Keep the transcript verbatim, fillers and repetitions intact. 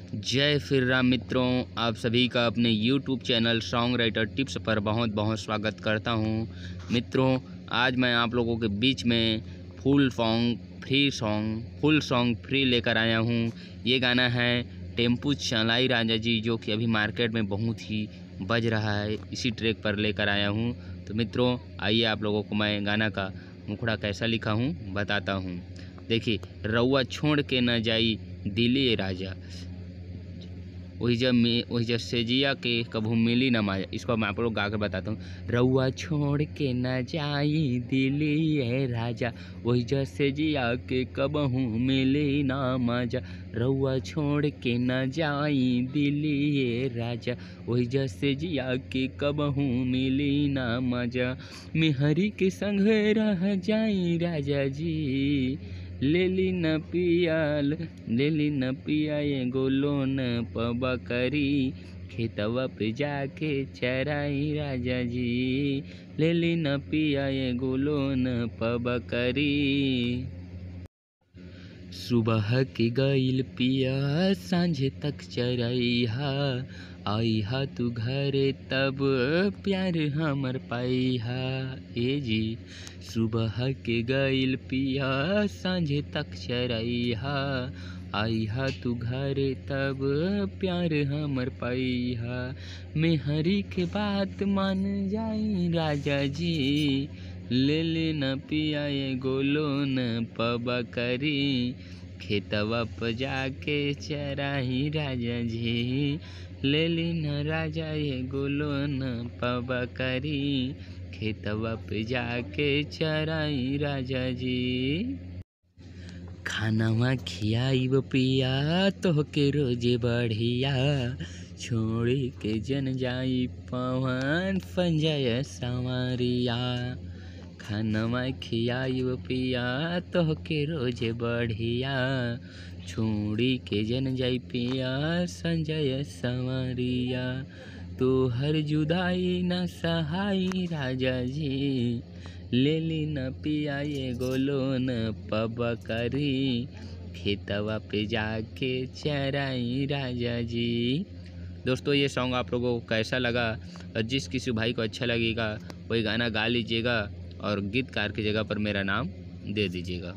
जय श्री राम मित्रों, आप सभी का अपने YouTube channel song writer tips पर बहुत बहुत स्वागत करता हूँ। मित्रों, आज मैं आप लोगों के बीच में फुल सॉन्ग फ्री सॉन्ग फुल सॉन्ग फ्री लेकर आया हूँ। ये गाना है टेम्पू चलाई राजा जी, जो कि अभी मार्केट में बहुत ही बज रहा है, इसी ट्रैक पर लेकर आया हूँ। तो मित्रों, आइए आप लोगों को मैं गाना का मुखड़ा कैसा लिखा हूँ बताता हूँ। देखिए, रउआ छोड़ के न जाई दिल्ली ए राजा, वही जब मे वही जब सेजिया के कभू मिली ना माजा। इसको मैं आप लोग गा के बताता हूँ। रउआ छोड़ के ना जाई दिल्ली ए राजा, वही जब सेजिया के कबहू मिली ना माजा। रउआ छोड़ के ना जाई दिल्ली ए राजा, वही जब सेजिया के कबहू मिली ना माजा। मेहरी के संग रह जाई राजा जी, ले ली न पिया, ले ली न पिया एगो लोन प बकरी, खेतवा पे जाके चराई राजा जी, ले ली न पिया एगो लोन प बकरी। सुबह के गइल पिया, सांझ तक चरइहा, अइहा तू घरे तब प्यार हमर पइहा। ए जी, सुबह के गइल पिया, सांझ तक चरइहा, अइहा तू घरे तब प्यार हमर पइहा। मेहरी के बात मान जाई राजा जी, ले ले न पिया एगो लोन प बकरी, खेतवा प जाके चराई राजा जी, ले ली न राजा एगो लोन प बकरी, खेतवा पे जाके चराई राजा जी। खानवा खियाइब पिया तोहके रोजे बढ़िया, छोड़ी के जन जाई पवन संजय संवरिया। खानवा खियाइब पिया तोहके रोजे बढ़िया, छोड़ी के जन जाई पिया संजय संवरिया। तोहर जुदाई न सहाई राजा जी, ले ली न पिया एगो लोन प बकरी, खेतवा पे जाके चराई राजा जी। दोस्तों, ये सॉन्ग आप लोगों को कैसा लगा? और जिस किसी भाई को अच्छा लगेगा, वही गाना गा लीजिएगा और गीतकार की जगह पर मेरा नाम दे दीजिएगा।